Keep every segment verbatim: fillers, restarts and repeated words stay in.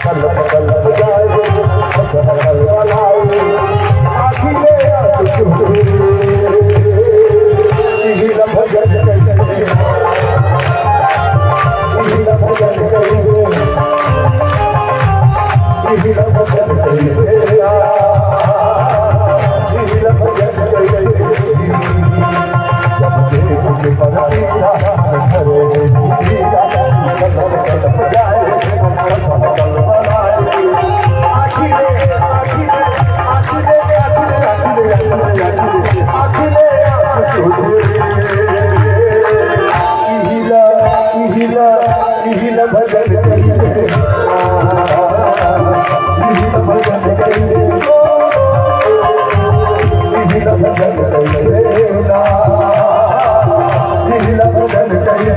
कल्प कल्प जाए, बस हर कल्प आए, आँखी में आँसू चूहे। इही ला भजन करिबे, इही ला भजन करिबे, इही ला भजन करिबे, इही ला भजन करिबे। भजन करिबे, भजन करिबे, भजन करिबे।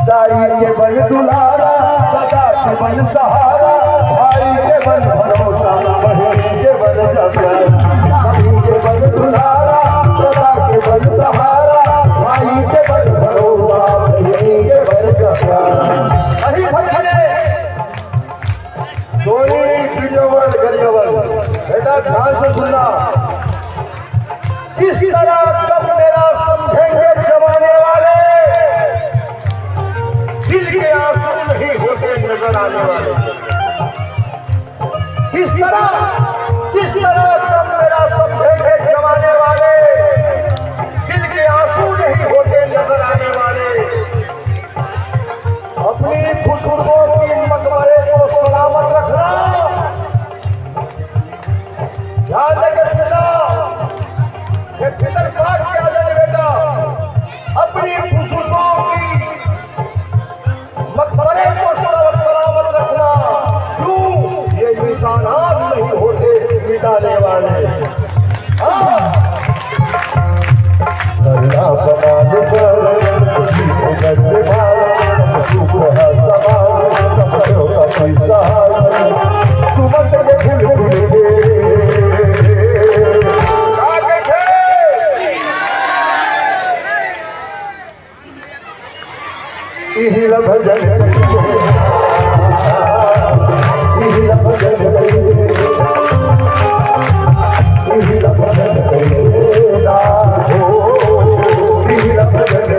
दाई के बन दुलारा, दादा के बन सहारा, भाई के बन भरोसा, बहन के बन जगह। दाई के बन दुलारा, दादा के बन सहारा, भाई के बन भरोसा, बहन के बन जगह। सही भजन है। सोनी वीडियो वर्ल्ड गरियाबंद, बेटा ध्यान से सुनना। किस तरह कम मेरा समझेंगे जमाने वाले, दिल के आंसू नहीं होते नजर आने वाले। किस तरह, किस तरह कम मेरा समझेंगे जमाने वाले, दिल के आंसू नहीं होते नजर आने वाले। अपनी बुजुर्गों की मकबरे को सलामत रखना। ध्यान देके सुनना, ये फिक्र बात क्या है बेटा, अपनी बुजुर्गों की मकबरे को सलामत रखना। क्यों? ये निशानात नहीं होते मिटाने वाले। हाँ। करना बना दे सर, खुशी को गंदे मार, सुख है सवाल, सब का पैसा, सुमन के फूल फूल के। इही ला भजन, इही ला भजन, इही ला भजन, इही ला भजन।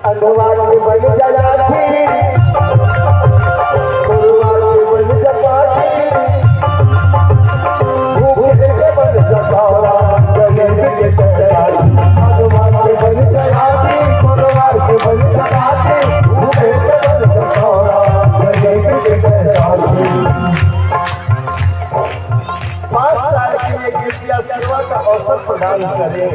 अनुवाद के बन जलाथी, अनुवाद के बन जपाथी, भूखे के बन जपावा, गरीब के पैसा, अनुवाद के बन जलाथी, अनुवाद के बन जपाथी, भूखे के बन जपावा, गरीब के पैसा। पाँच साल के लिए कृपया सेवा का अवसर प्रदान करें।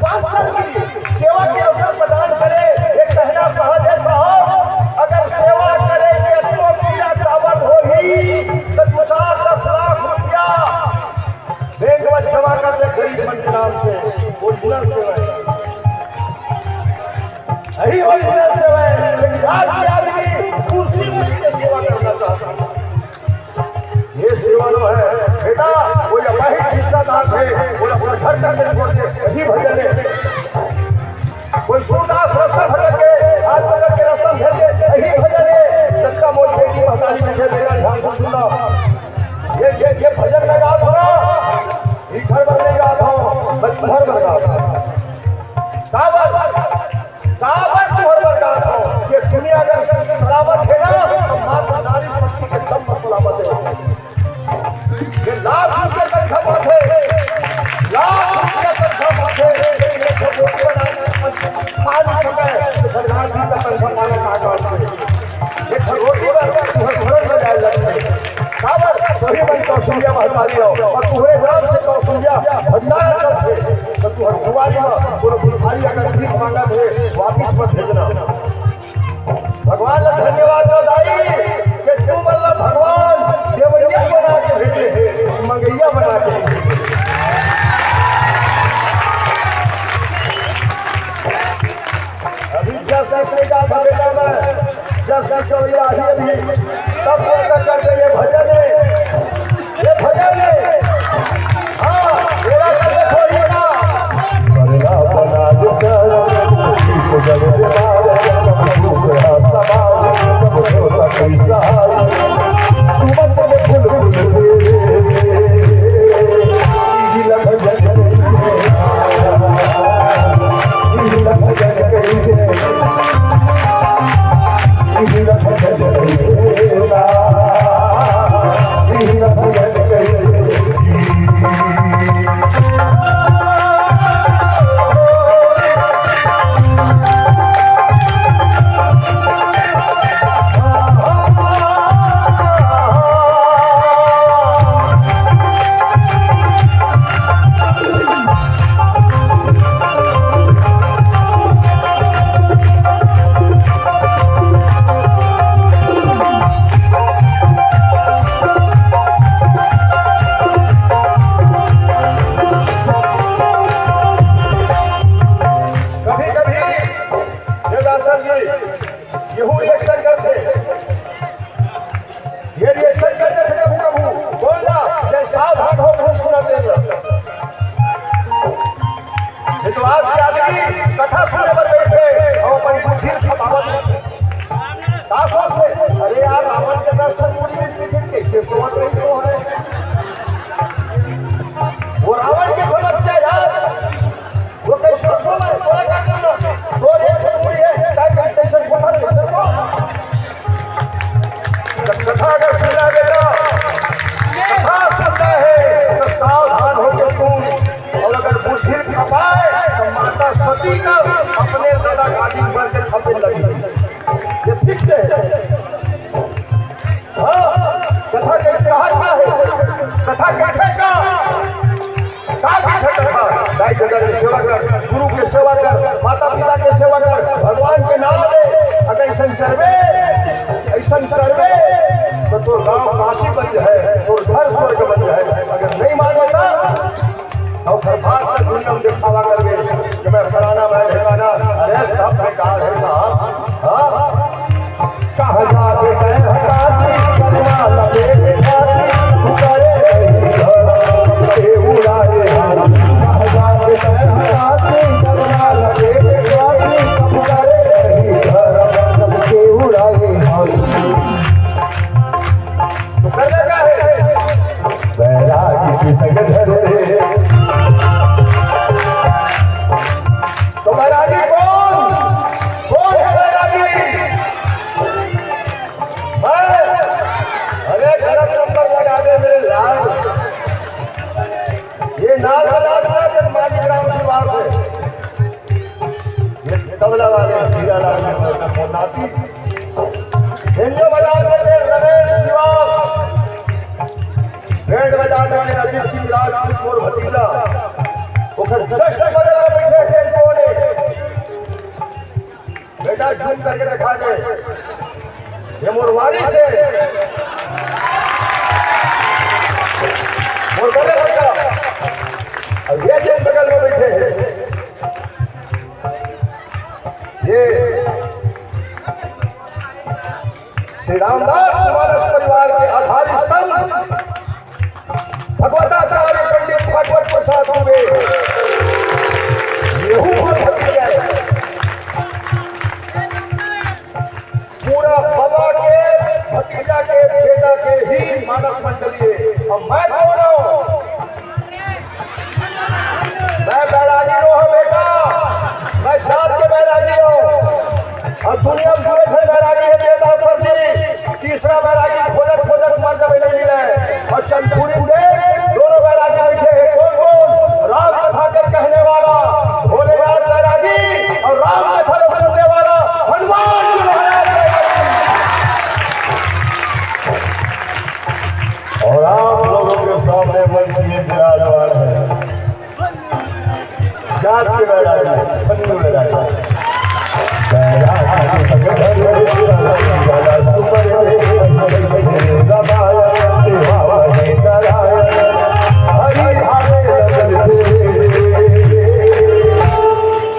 पास्टर जी, सेवा के अवसर प्रदान करे। ये कहना सहज है साहब, अगर सेवा करे के अतको पीड़ा चावत होही, तो दू चार दस लाख रुपया बैंक में जमा कर दे गरीब मन के नाम से। ओरिजिनल सेवा है, यही ओरिजिनल सेवा है। लेकिन आज के आदमी कुर्सी में के सेवा करना चाहता है। ये सेवा जो है बेटा, कोई अपाहिज रिश्तेदार ये, ये, ये भजन मैं गात हूँ ना, ये घर बर नहीं गात हूँ, मैं तुम्हर बर गात हूँ। काबर, काबर तुम्हर बर गात हूँ? ये दुनिया अगर सलामत है ना, तो मात्र नारी शक्ति के दम पर सलामत है। ये लाख रुपया तनखा पाथे, लाख रुपया तनखा पाथे, लेकिन एक ठो रोटी बना के खा नहीं सके, तो फिर लाख रुपया तनखा पाना का काम है? एक ठो रोटी बना के तुम्हें शरण में जाए लगते। काबर? वही मन कौशल्या महतारी हो, और तुम्हारे नाम से कौशल्या भंडार चलते, तो तुम्हारे दुआरी में कोनो भिखारी अगर भीख मांगत है, वापिस मत भेजना। भगवान ला धन्यवाद दो दाई, कि तू मन ला भगवान देवैया बना के भेजे हे, मंगैया बना के नहीं भेजे। अभी जस अपने का भगवान में, जस की चौड़िया ही अभी, तब वो का चढ़ के ये भजन है। ये भजन है। हाँ, मेरा तो देखो ये ना। बड़ा बना दे सर, दीप जल के बार, सब सुख है सवार, सब देवता कोई सहाय। सुमन में फूल फूल तेरे, गीला भजन, गीला भजन कही दे। कभी कभी देवदास सर जी, यहू रिएक्शन करते, ये रिएक्शन करते थे कभी कभी। बोल जा, जय सावधान हो, बहुत सुना दे। ये तो आज के आदमी कथा सुने बर बैठे और अपन बुद्धि खपावत। का सोचते? अरे यार, रावण के दस ठन पूरी मिस मिथिन कैसे सोवत रही सो है? वो रावण की समस्या यार, वो कैसे सोवत है? बोला क्या करना? दो एक ठन पूरी है, क्या कर, कैसे सोवत है? कैसे सोवत? जब कथा अगर सुनना बेटा, कथा सुनना है तो सावधान होकर सुन, और अगर बुद्धि खपाए तो माता सती का अपने दादा गादी पर के खपे लगी। ये फिक्स है। हाँ, कथा के कहा क्या है? कथा कहते का? का कथे कथा? दाई ददा के सेवा कर, गुरु के सेवा कर, माता पिता के सेवा कर, भगवान के नाम ले। अगर ऐसा करबे, ऐसा करबे, तो तोर गांव काशी बन जाए, तोर घर स्वर्ग बन जाए। अगर नहीं मानता, और हर बात में दुनिया में दिखावा करबे कि मैं फलाना, मैं ढिकाना। अरे, सब बेकार है साहब। हाँ? कहाँ जाके मैं हताशी, करना लगे फांसी, तू करे नहीं घर, सबके उड़ाए हाथ। कहाँ जाके मैं हताशी, करना लगे फांसी, तू करे नहीं घर, सबके उड़ाए हाथ। तो करना क्या है? बैरागी की संग धर रे। तो बैरागी कौन? कौन है बैरागी? मैं? अरे गलत नंबर लगा दे मेरे लाल। ये नाल बजा था जब मानिक राम श्रीवास है। ये तबला वाले हीरा लाल का नाती। हेंजो बजा देते रमेश श्रीवास। बैंड बजा देते अजीत सिंह राजपूत, मोर भतीजा। ओकर जश्न करे ला बैठे हैं कोने। बेटा झूम करके दिखा दे। ये मोर वारिस है। मोर बड़े बेटा। और ये जिन बगल में बैठे हैं। ये श्री रामदास मानस परिवार के आधार स्तंभ भगवताचार्य पंडित भागवत प्रसाद दुबे, यहू पर भक्ति है। पूरा बाबा के भतीजा के मंडली है। अब मैं कौन हूँ? मैं बैरागी नो हूँ बेटा, मैं जात के बैरागी हूँ। अब दुनिया में पूरे से बैरागी है देवदास सर जी। तीसरा बैरागी खोजत खोजत मर जबे नहीं मिले। और चंदपुरी में दोनों बैरागी बैठे हैं। कौन कौन? राम कथा के कहने वाला भोलेनाथ बैरागी और राम कथा के सुनने वाला हनुमान जी महाराज बैरागी। और आप लोगों के सामने मंच में विराजमान है जात के बैरागी, पन्नू बैरागी। बैरागी संग धरे, वाला सुपर रे, रमाया, सेवा वही कराया। हरि हरे लगन थे।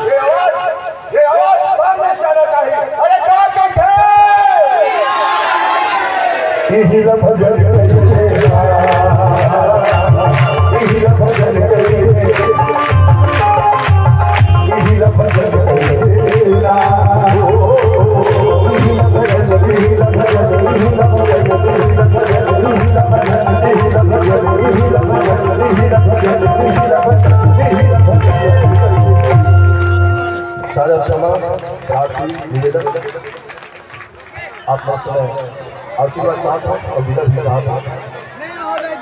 ये आवाज, ये आवाज सामने से आना चाहिए। अरे क्या कहते हैं? इही ला भजन करिए, इही ला भजन करिए, इही ला भजन करिए। सारा समाज प्रार्थी निवेदन, आप मस्त रहो, आशीर्वाद चाहत हो और विदा भी चाहत हो,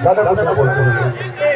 ज्यादा कुछ ना बोलते हुए।